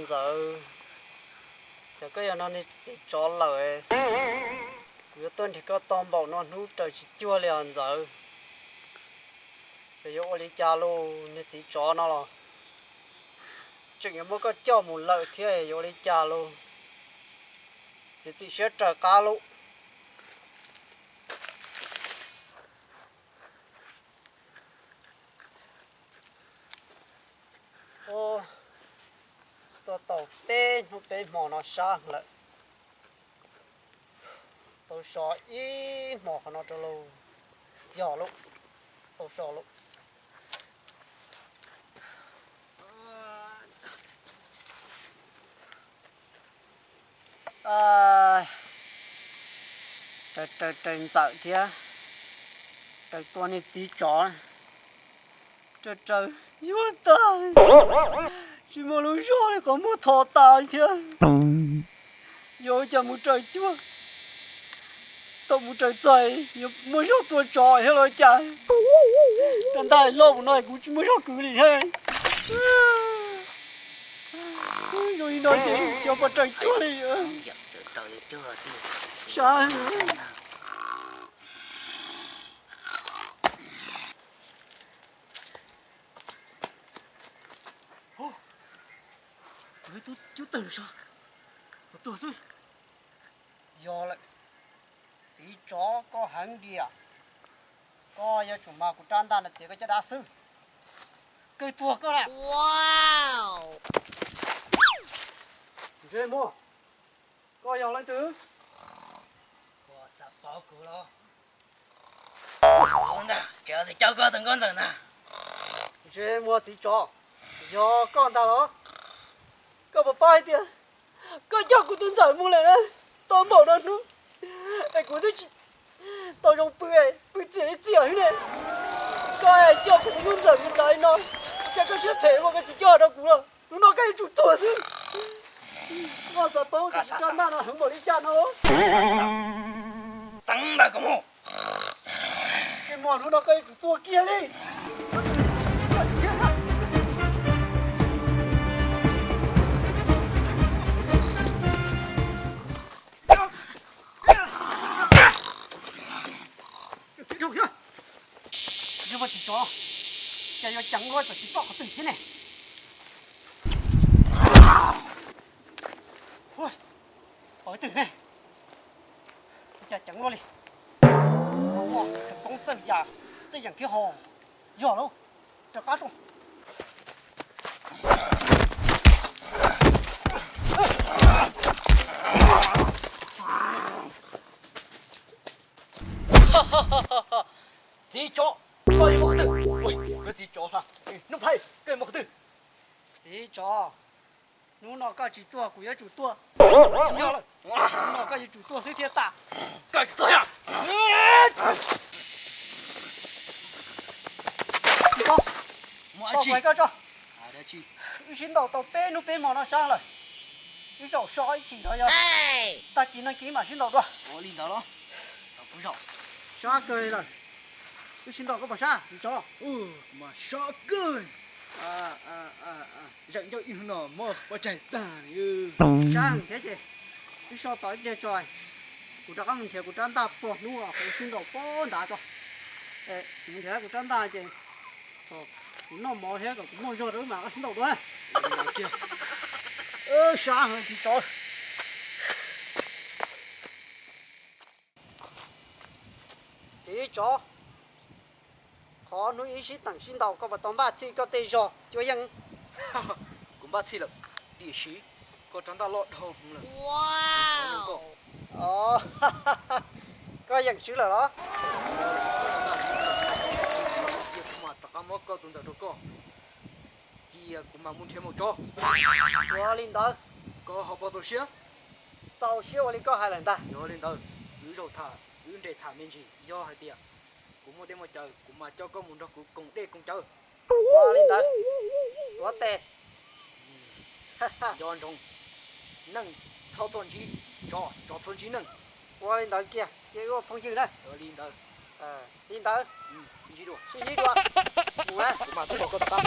Ntxawm, cas koj yog no niag txiv tsov lawm? Kuv yuav tuaj nrhiav koj tau npaum no hnub raws tsis cuag li os Ntxawm. Xyov yuav ua li cas lauj, niag txiv tsov no los tseem yuav muab koj coj mus lawm thiab, yuav ua li cas lauj? Txiav txim siab raws qab lauj. Ub, tuaj tau peb hnub peb hmo no sab lawm. Tau so ib hmo qhov no rau lauj. Yog lauj, tau so lauj. Raws raws raws Ntxawm thiab, raws tua niag txiv tsov, raws raws yuag tag, tsis muaj lub zog li, qhov muag tho tas thiab. Yuav ua cas mus raws cuag, tau mus raws txais yuav muaj zog tua tsov thiab los cas. Rau ntaj loj mus no kuv tsis muaj zog kwv li thiab. Zoo li no ces xyov puas raws cuag li. Sab. Kuv ib tug cub twg no sab, kuv tuag xwb. Yog lawm, txiv tsov koj heev diam. Koj yuav tsum mag kuv rab ntaj no txiav koj caj dab xwb. Kawg tuag koj na. Ntsej muag, koj yog leej twg? Koj xav pauv kuv los? Kuv ntag, tseem coj koj tus nkauj ntxawm ntag. Ntsej muag txiv tsov, yog koj ntag los? Koj puas paub hais tias koj coj kuv tus ntxawm mus lawm na, tau npaum no hnub es kuv twb tsis tau zoo pw, pw txias li txias xwb ne. Koj coj kuv tus nkauj ntxawm mus tas li no, cas koj siab phem ua koj tsis coj rau kuv los? Hnub no koj yuav tsum tuag xwb. Koj xav paub tias kuv rab ntaj no heev npaum li cas no? Txeev ntawm koj mus. Ntsej muag, hnub no koj yuav tsum tuag kiag li. Ntsej muag txiv tsov, cas yuav ceev luaj, txawm tsis ploj qhov twg thiab ne? Ua, qhov twg ne? Cas ceev luaj li. Ua, khawv koob txawj yam, txawj yeem thiab hos. Yog lauj, rov qab tso. Txiv tsov, koj yuav mus qhov twg? Txiv tsov, hnub phaib, koj yuav mus qhov twg? Txiv tsov, hnub no koj tsis tuag kuv yuav tsum tuag. Tsis yog lawm, hnub no koj yuav tsum tuag xwb thiaj tas. Koj tsis tuag. Txiv tsov, koj tso. Wb sib ntaus tau peb hnub peb hmo no sab lawm. Wb zaum so ib chim no yog tag kis no ces mam sib ntaus dua. Ua li ntawd los? Sab kawg li lawm. Wb sib ntaus koj puas sab txiv tsov? Mas sab kawg. Zaum ncauj ib hnub no mob pov tseg tag li. Sab heev thiab ces wb so tau ib pliag tso, kuv rov qab mus nrhiav kuv rab ntaj puag hnub qhov wb sib ntaus puag nrad tso. Kuv mus nrhiav kuv rab ntaj ces kuv noj mov thiab kom kuv muaj zog rau wb mam rov qab sib ntaus dua. Sab heev txiv tsov. Txiv tsov, qhov hnub ib sib teem sib ntaus koj puas tau npaj txhij koj tej zog cuab yeej? Kuv npaj txhij lawm, tiam sis koj rab ntaj loj dhau hwv lawm. Koj yeem swb lawm los? Cia kuv mam rov qab muab koj tus ntxawm rau koj. Cia kuv mam mus nrhiav maum tsov. Ua li ntawd. Koj ho puas txaus siab? Txaus siab ua li koj hais lawm ntag. Yog li ntawd, wb zaum tham, wb nres tham me ntsis, yog hais tias kuv muaj dej muaj cawv kuv mam coj koj mus nrog kuv koom dej koom cawv. Ua li ntawd. Tuav tes. Nco ntsoov, neeg txhob txuag ntsib tsov, tsov txhob ntsib neeg. Ua li ntawd kiag, cia wb ua phooj ywg na. Li ntawd. Li ntawd. Sib ntsib dua. Mus na. Kuv mam tuaj nrog koj rov qab.